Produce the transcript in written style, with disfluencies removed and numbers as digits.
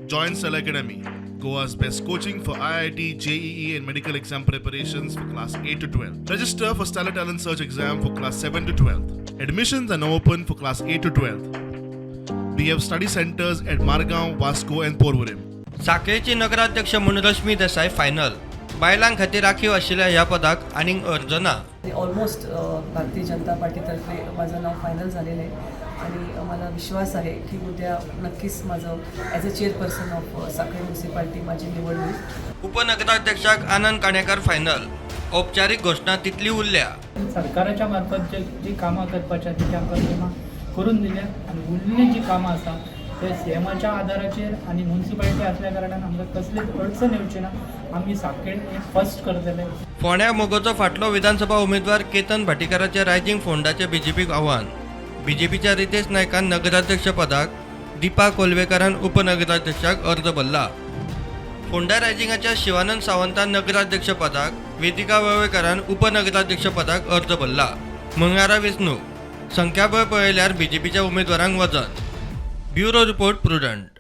Join Stellar Academy, Goa's best coaching for IIT, JEE, and medical exam preparations for class 8 to 12. Register for Stellar Talent Search exam for class 7 to 12. Admissions are now open for class 8 to 12. We have study centers at Margao, Vasco, and Porvorim. साखळेची नगराध्यक्ष म्हूण रश्मी Desai final. बायलां खातीर राखीव आशिल्ल्या ह्या पदाक आनीक अर्ज ना. ऑलमोस्ट भारतीय जनता पार्टीतर्फे माझं नाव फायनल झालेलं आहे आणि मला विश्वास आहे की उद्या नक्कीच माझं as a chairperson of Sanquelim municipality माझी निवड होईल. उपनगराध्यक्षाक आनंद काणेकर फायनल. औपचारीक घोशणा तितली उरल्या. सरकाराच्या मार्फत जे जी कामां करपाची आसा ती आमकां कामां करून दिल्या आनी उरलेली जी कामां आसा ते सीएमाच्या आदाराचेर आनी मुन्सिपालिटी आसल्या कारणान आमकां कसलीच अडचण येवची ना. आमी सांखळे एक फर्स्ट करतले. फोंड्या मगोचो फाटलो विधानसभा उमेदवार केतन भाटीकाराचे रायझिंग फोंडाचे बीजेपीक आव्हान. बीजेपीच्या रितेश नायकान नगराध्यक्ष पदाक, दीपा कोलवेकारान उपनगराध्यक्षाक अर्ज भरला. फोंडा रायझिंगाच्या शिवानंद सावंतान नगराध्यक्ष पदाक, वेदिका वळवयकारान उपनगराध्यक्ष पदाक अर्ज भरला. मंगळारा वेंचणूक. संख्याबळ पळयल्यार बीजेपीच्या उमेदवारांक वजन. Bureau report, Prudent.